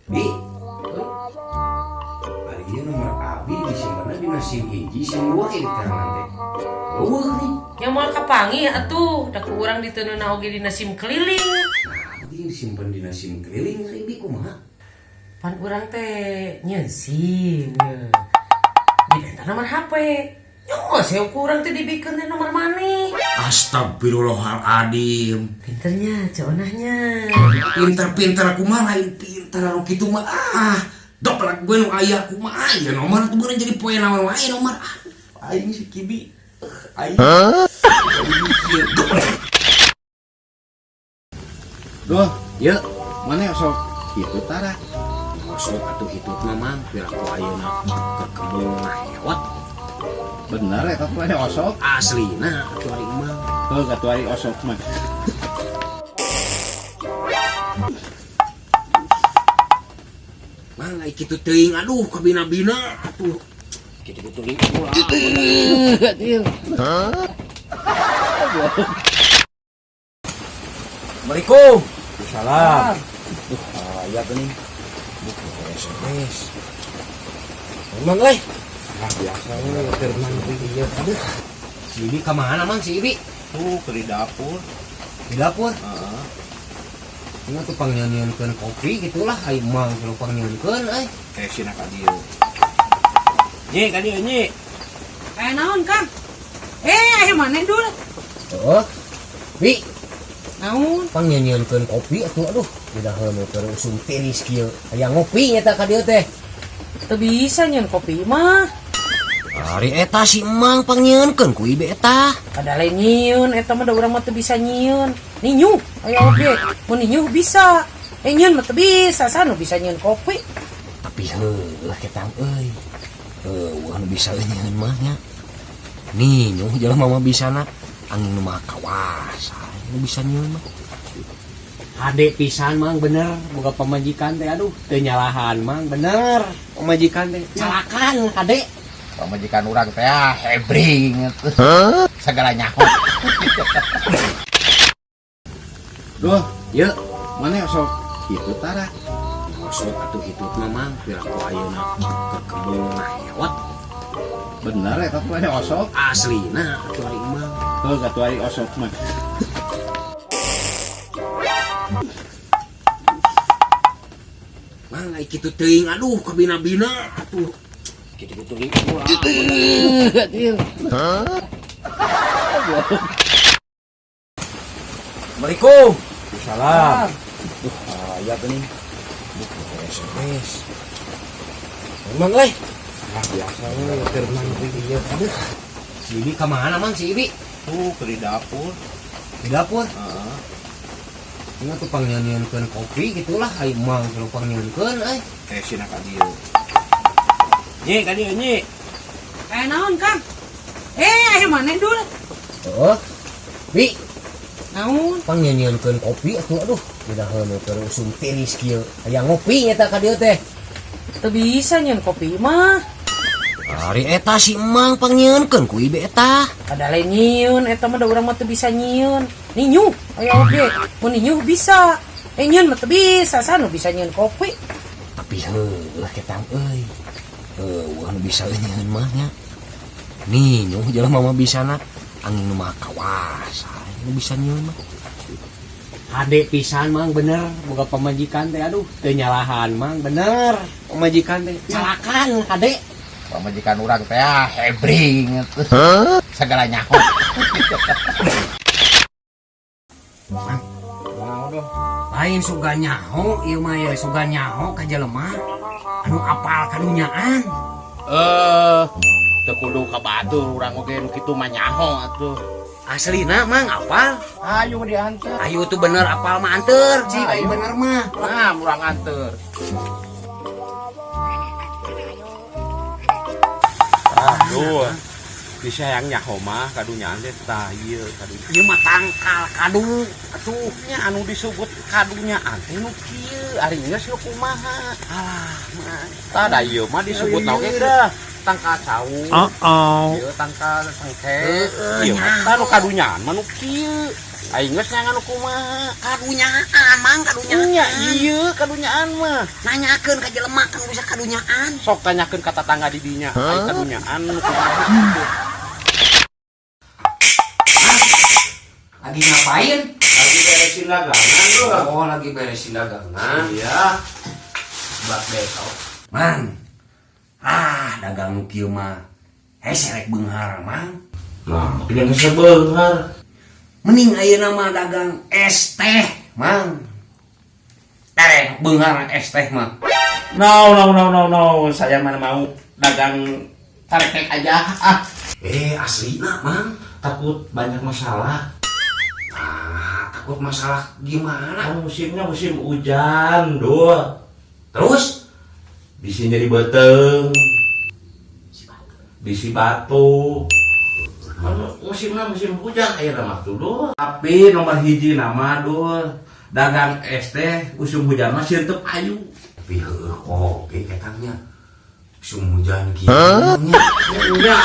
Bi, ari ieu nomor abi disimpenna dina SIM hiji, SIM dua kayak diteangan teh. Eueuh nih. Nya moal kapanggih atuh, da ku urang diteundeunna oge dina SIM keliling. Nah, berarti disimpen dina SIM keliling ari bi kumaha? Pan urang teh nyieun SIM ye. Dipenta nomor HP. Nyo, saya ku urang teh dibikeun teh nomor maneh. Astagfirullahaladzim. Pinternya, Ceu Onahnya. Pinter-pinter aku mah lain pinter anu kitu mah ah. Doplak gue nu aya kumaha ya nomor tuh beurang jadi poe naon wae nomor. Ah, aing si Kibi. Aing. Doplak. Duh, Ye, mana sok kitu tara? Masuk atuh hitut mah mang piraku ayeuna ke kebun ngahewat. Bener ya katuari osok? Aslina atuh ari emang. Heuh, katuari osok mah. Mang ai kitu teuing aduh kabina-bina atuh. Kitu teuing ulah. Assalamualaikum. Salam. Duh, aya geuning. Duh, SMS. Emang euy. Ah, biasa we keur mangri ieu. Aduh. Si Ibi ka mana mang si Ibi? Tuh ke di dapur. Di dapur. Heeh. Ini tuh pangnyieunkeun kopi gitulah ai mang kudu pangnyieunkeun euy. Eh sina ka dieu. Nyi, ka dieu nyi. Eh naon, Kang? Eh, aya maneh dul? Heeh. Bi, Naon? pangnyieunkeun kopi atuh aduh. Didaheun keur usum tiris kieu. Aya ngopi nyata ka dieu teh. Teu bisa nyieun kopi mah. Ari eta si emang pangnyieunkeun ku ibe eta. Kada lain nyieun eta mah da urang mah teu bisa nyieun. Ninyuh aya oge. Mun ninyuh bisa. Eh nyieun mah teu bisa, sanu bisa nyieun kopi. Tapi heuh ketang euy. Heuh nu bisa nyieun mah nya. Ninyuh jelema mah bisana angin nu maha kawasa nu bisa nyieun mah. Hade pisan mang bener boga pamajikan teh aduh teu nyalahan mang bener pamajikan teh calakan hade. Pamajikan urang teh ah hebring atuh. Sagala nyaho. Duh, Ye, mana sok kitu tara? Masuk atuh hitut mah mang piraku ayeuna ke kebun ngahewat. Bener ya katuari osok? Aslina atuh ari emang. Heuh, katuari osok mah. Mang ai kitu teuing aduh kabina-bina atuh. Kitu teuing ulah. Assalamualaikum. Salam. Duh, aya geuning. Duh, SMS. Emang euy. Ah, biasa we keur mangri ieu. Aduh. Si Ibi ka mana mang si Ibi? Tuh ke di dapur. Di dapur. Heeh. Ini tuh pangnyieunkeun kopi gitulah ai mang kudu pangnyieunkeun euy. Eh sina ka dieu. Nyi, ka dieu nyi. Eh naon, Kang? Eh, aya maneh dul? Heeh. Bi, Naon? pangnyieunkeun kopi atuh aduh. Didaheun keur usum tiris kieu. Aya ngopi nyata ka dieu teh. Teu bisa nyieun kopi mah. Ari eta si emang pangnyieunkeun ku ibe eta. Kada lain nyieun eta mah da urang mah teu bisa nyieun. Ninyuh aya oge. Mun ninyuh bisa. Eh nyieun mah teu bisa, sanu bisa nyieun kopi. Tapi heuh ketang euy. Heuh nu bisa nyieun mah nya. Ninyuh jelema mah bisana angin nu maha kawasa nu bisa nyieun mah. Hade pisan mang bener boga pamajikan teh aduh teu nyalahan mang bener pamajikan teh calakan hade. Pamajikan urang teh ah hebring atuh. Sagala nyaho. Mang, lain suga nyaho ieu mah ya suga nyaho ka jelema anu apal kadunyaan. Teu kudu ka batur urang oge nu kitu mah nyaho atuh. Aslina mang apal? Ayo dianter. Ayo tuh bener apal mah anter, cik ayo bener mah. Nah, urang anter. Aduh. Bisa yang nyaho mah kadunyaan teh tah ieu kadunya. Ieu mah tangkal kadu atuh nya anu disebut kadunyaan teh nu kieu ari geus nu kumaha. Alah, mah. Tah da ieu mah disebut oge teh tangkal cau. Uh-oh. Ieu tangkal sengke. Heeh, Ieu mah tah nu kadunyaan mah nu kieu. Aing geus neangan nu kumaha. Kadunyaan, Mang, kadunyaan. Nya ieu kadunyaan mah. Nanyakeun ka jelema kan bisa kadunyaan. Sok tanyakeun ka tatangga di dinya. Ai kadunyaan nu kumaha gitu. Lagi ngapain? Lagi beresin dagangan lu. Oh, lagi beresin dagangan. Iya. Buat besok. Mang. Ah, dagang nu kieu mah. Hese rek beunghar, Mang. Nah, tapi jangan sebeunghar. Mending ayeuna mah dagang es teh, Mang. Tereh beunghar es teh mah. No, no, no, no, no. Saya mana mau dagang tarik aja. Ah, Eh, aslina, Mang. Takut banyak masalah. Ah, takut masalah gimana? Kan musimnya musim hujan, Dul. Terus? Bisi jadi beteng. Bisi batu. Kan musimnya musim hujan ayeuna mah tuh, Dul. Tapi nomor hiji nama, Dul. Dagang es teh usum hujan mah sieun teu payu. Tapi heueuh oge ketangnya. Usum hujan kieu nya. Ya.